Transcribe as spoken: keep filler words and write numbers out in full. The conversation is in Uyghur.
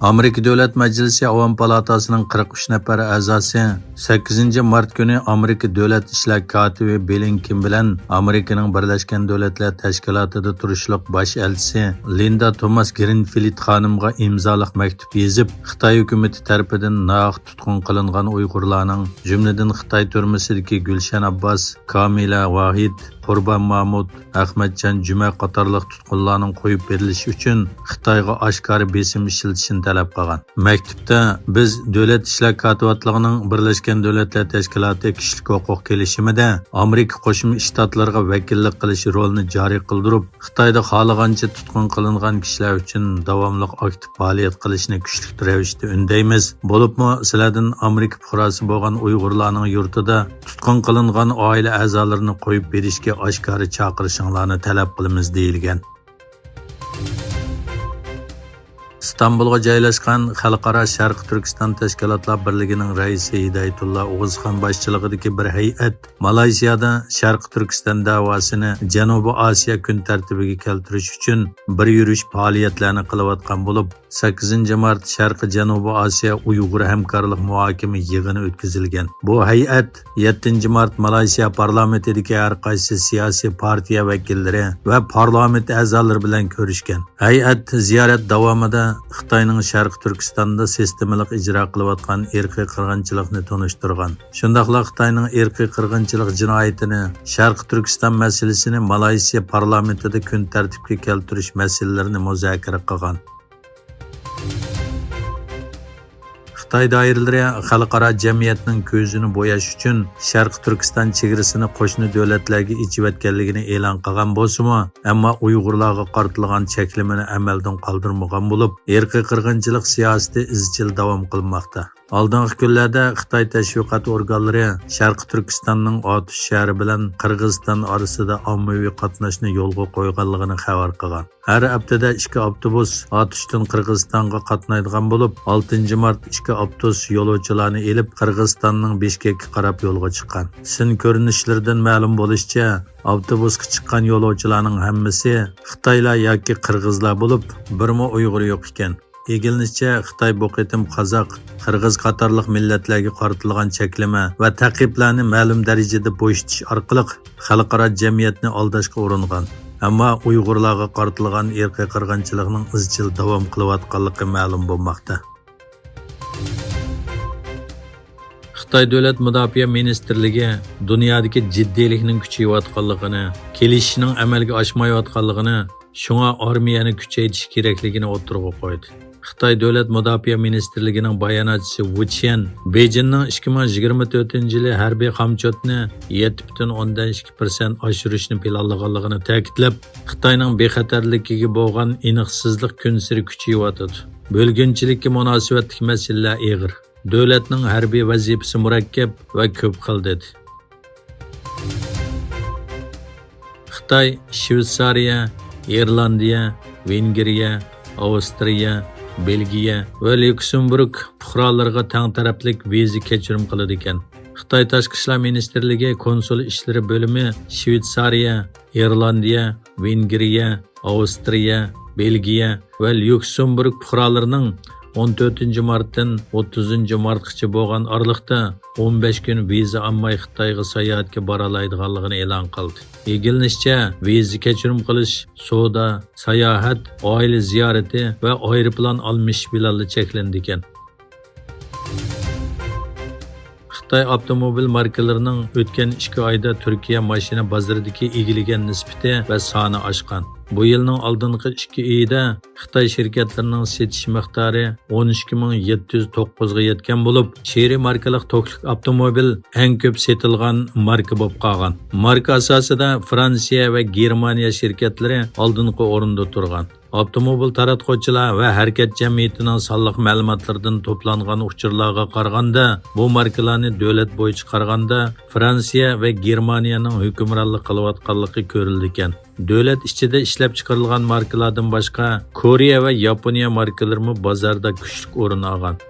ئامېرىكا دۆلەت مەجلىسى ئاۋام پالاتاسىنىڭ قىرىق ئۈچ نەپەر ئەزاسى سەككىزىنچى مارت كۈنى ئامېرىكا دۆلەت ئىشلار كاتىپى بلىنكېن بىلەن ئامېرىكىنىڭ بىرلەشكەن دۆلەتلەر تەشكىلاتىدا تۇرۇشلۇق باش ئەلچىسى لىندا توماس گرىنفىلد خانىمغا ئىمزالىق مەكتۇپ يېزىپ، خىتاي ھۆكۈمىتى تەرىپىدىن ناھەق تۇتقۇن قىلىنغان ئۇيغۇرلارنىڭ، جۈملىدىن خىتاي تۈرمىسىدىكى گۈلشەن ئابباس، كامىلە ۋاھىد، قۇربان مامۇت، ئەخمەتجان جۈمە قاتارلىق تۇتقۇنلارنىڭ قويۇپ بېرىلىشى ئۈچۈن خىتايغا ئاشكارا بېسىم ئىشلىتىشنى تەلەپ قىلغان. مەكتۇپتا، بىز دۆلەت ئىشلار كاتىۋاتلىقىنىڭ بىرلەشكەن دۆلەتلەر تەشكىلاتى كىشىلىك ھوقۇق كېلىشىمىدە ئامېرىكا قوشما شتاتلىرىغا ۋەكىللىك قىلىش رولىنى جارى قىلدۇرۇپ، خىتايدا خالىغانچە تۇتقۇن قىلىنغان كىشىلەر ئۈچۈن داۋاملىق ئاكتىپ پائالىيەت قىلىشنى كۈچلۈك رەۋىشتە ئۈندەيمىز. بولۇپمۇ سىلەردىن ئامېرىكا پۇقراسى بولغان ئۇيغۇرلارنىڭ يۇرتىدا تۇتقۇن قىلىنغان ئائىلە ئەزالىرىنى قويۇپ بېرىشكە ئاشكارا چاقىرىشىڭلارنى تەلەپ قىلىمىز، دېيىلگەن. ئىستانبۇلغا جايلاشقان خەلقئارا شەرقىي تۈركىستان تەشكىلاتلار بىرلىكىنىڭ رەئىسى ھىدايەتۇللا ئوغۇزخان باشچىلىقىدىكى بىر ھەيئەت مالايسىيادا شەرقىي تۈركىستان دەۋاسىنى جەنۇبىي ئاسىيا كۈن تەرتىپىگە كەلتۈرۈش ئۈچۈن بىر يۈرۈش پائالىيەتلەرنى قىلىۋاتقان بولۇپ، سەككىزىنچى مارت شەرقىي جەنۇبىي ئاسىيا ئۇيغۇر ھەمكارلىق مۇھاكىمە يىغىنى ئۆتكۈزۈلگەن. بۇ ھەيئەت يەتتىنچى مارت مالايسىيا پارلامېنتىدىكى ھەر قايسى سىياسىي پارتىيە ۋەكىللىرى ۋە پارلامېنت ئەزالىرى بىلەن كۆرۈشكەن. ھەيئەت زىيارەت داۋامىدا خىتاينىڭ شەرقىي تۈركىستاندا سىستېمىلىق ئىجرا قىلىۋاتقان ئىرقىي قىرغىنچىلىقنى تونۇشتۇرغان. شۇنداقلا خىتاينىڭ ئىرقىي قىرغىنچىلىق جىنايىتىنى، شەرقىي تۈركىستان مەسىلىسىنى مالايسىيا پارلامېنتىدا كۈن تەرتىپكە كەلتۈرۈش مەسىلىلىرىنى مۇزاكىرە قىلغان. خىتاي دائىرىلىرى خەلقئارا جەمئىيەتنىڭ كۆزىنى بوياش ئۈچۈن شەرقىي تۈركىستان چېگرىسىنى قوشنا دۆلەتلەرگە ئېچىۋەتكەنلىكىنى ئېلان قىلغان بولسىمۇ، ئەمما ئۇيغۇرلارغا قارىتىلغان چەكلىمىنى ئەمەلدىن قالدۇرمىغان بولۇپ، ئىرقىي قىرغىنچىلىق سىياسىتى ئىزچىل داۋام قىلماقتا. ئالدىنقى كۈنلەردە خىتاي تەشۋىقات ئورگانلىرى شەرقىي تۈركىستاننىڭ ئاتۇش شەھىرى بىلەن قىرغىزىستان ئارىسىدا ئاممىۋى قاتناشنى يولغا قويغانلىقىنى خەۋەر قىلغان. ھەر ھەپتىدە ئىككى ئاپتوبۇس ئاتۇشتىن قىرغىزىستانغا قاتنايدىغان بولۇپ، ئالتىنچى مارت ئىككى ئاپتوبۇس يولۇچىلارنى ئېلىپ، قىرغىزىستاننىڭ بىشكەككە قاراپ يولغا چىققان. سىن كۆرۈنۈشلىرىدىن مەلۇم بولۇشىچە، ئاپتوبۇسقا چىققان يولۇچىلارنىڭ ھەممىسى خىتايلار ياكى قىرغىزلار بولۇپ، بىرمۇ ئۇيغۇر يوق ئىكەن. ئىگىلىنىشىچە، خىتاي بۇ قېتىم قازاق، قىرغىز قاتارلىق مىللەتلەرگە قارىتىلغان چەكلىمە ۋە تەقىبلەرنى مەلۇم دەرىجىدە بوشىتىش ئارقىلىق خەلقئارا جەمئىيەتنى ئالداشقا ئۇرۇنغان. ئەمما ئۇيغۇرلارغا قارىتىلغان ئىرقىي قىرغىنچىلىقنىڭ ئىزچىل داۋام قىلىۋاتقانلىقى مەلۇم بولماقتا. خىتاي دۆلەت مۇداپىئە مىنىستىرلىكى دۇنيادىكى جىددىيلىكنىڭ كۈچىيىۋاتقانلىقىنى، كېلىشىشنىڭ ئەمەلگە ئاشمايۋاتقانلىقىنى، شۇڭا ئارمىيەنى كۈچەيتىش كېرەكلىكىنى ئوتتۇرىغا قويدى. خىتاي دۆلەت مۇداپىئە مىنىستىرلىكىنىڭ باياناتچىسى ۋۇ چيەن بېيجىننىڭ ئىككى مىڭ يىگىرمە تۆتىنچى يىلى ھەربىي خامچوتنى يەتتە پۈتۈن ئوندىن ئىككى پىرسەنت ئاشۇرۇشنى پىلانلىغانلىقىنى تەكىتلەپ، خىتاينىڭ بىخەتەرلىكىگە بولغان ئېنىقسىزلىق كۈنسېرى كۈچىيىۋاتىدۇ. بۆلگۈنچىلىككە مۇناسىۋەتلىك مەسىلىلەر ئېغىر. دۆلەتنىڭ ھەربىي ۋەزىپىسى مۇرەككەپ ۋە كۆپ خىل، دېدى. خىتاي شىۋېتسارىيە، ئىرلاندىيە، ۋېنگرىيە، ئاۋسترىيە، بېلگىيە ۋە ليۇكسېمبۇرگ پۇقرالىرىغا تەڭ تەرەپلىك ۋىزا كەچۈرۈم قىلىدىكەن. خىتاي تاشقى ئىشلار مىنىستىرلىكى كونسۇل ئىشلىرى بۆلۈمى شىۋېتسارىيە، ئىرلاندىيە، ۋېنگرىيە، ئاۋسترىيە، بېلگىيە ۋە ليۇكسېمبۇرگ پۇقرالىرىنىڭ ئون تۆتىنچى مارتتىن ئوتتۇزىنچى مارتقىچە بولغان ئارىلىقتا ئون بەش كۈن ۋىزا ئالماي خىتايغا ساياھەتكە بارالايدىغانلىقىنى ئېلان قىلدى. ئىگىلىنىشىچە، ۋىزا كەچۈرۈم قىلىش سودا، ساياھەت، ئائىلە زىيارىتى ۋە ئايروپىلان ئالمىشىش بىلەنلا چەكلىنىدىكەن. خىتاي ئاپتوموبىل ماركىلىرىنىڭ ئۆتكەن ئىككى ئايدا تۈركىيە ماشىنا بازىرىدىكى ئىگىلىگەن نىسبىتى ۋە سانى ئاشقان. بۇ يىلنىڭ ئالدىنقى ئىككى ئېيىدا خىتاي شىركەتلىرىنىڭ سېتىش مىقدارى ئون ئىككى مىڭ يەتتە يۈز توققۇزغا يەتكەن بولۇپ، چېرى ماركىلىق توكلۇق ئاپتوموبىل ئەڭ كۆپ سېتىلغان ماركا بولۇپ قالغان. ماركا ئاساسىدا فرانسىيە ۋە گېرمانىيە شىركەتلىرى ئالدىنقى ئورۇندا تۇرغان. ئاپتوموبىل تاراتقۇچىلار ۋە ھەرىكەت جەمئىيىتىنىڭ سانلىق مەلۇماتلىرىدىن توپلانغان ئۇچۇرلارغا قارىغاندا، بۇ ماركىلارنى دۆلەت بويىچە قارىغاندا، فرانسىيە ۋە گېرمانىيەنىڭ ھۆكۈمرانلىق قىلىۋاتقانلىقى كۆرۈلىدىكەن. دۆلەت ئىچىدە ئىشلەپچىقىرىلغان ماركىلاردىن باشقا، كورېيە ۋە ياپونىيە ماركىلىرىمۇ بازاردا كۈچلۈك ئورۇن ئالغان.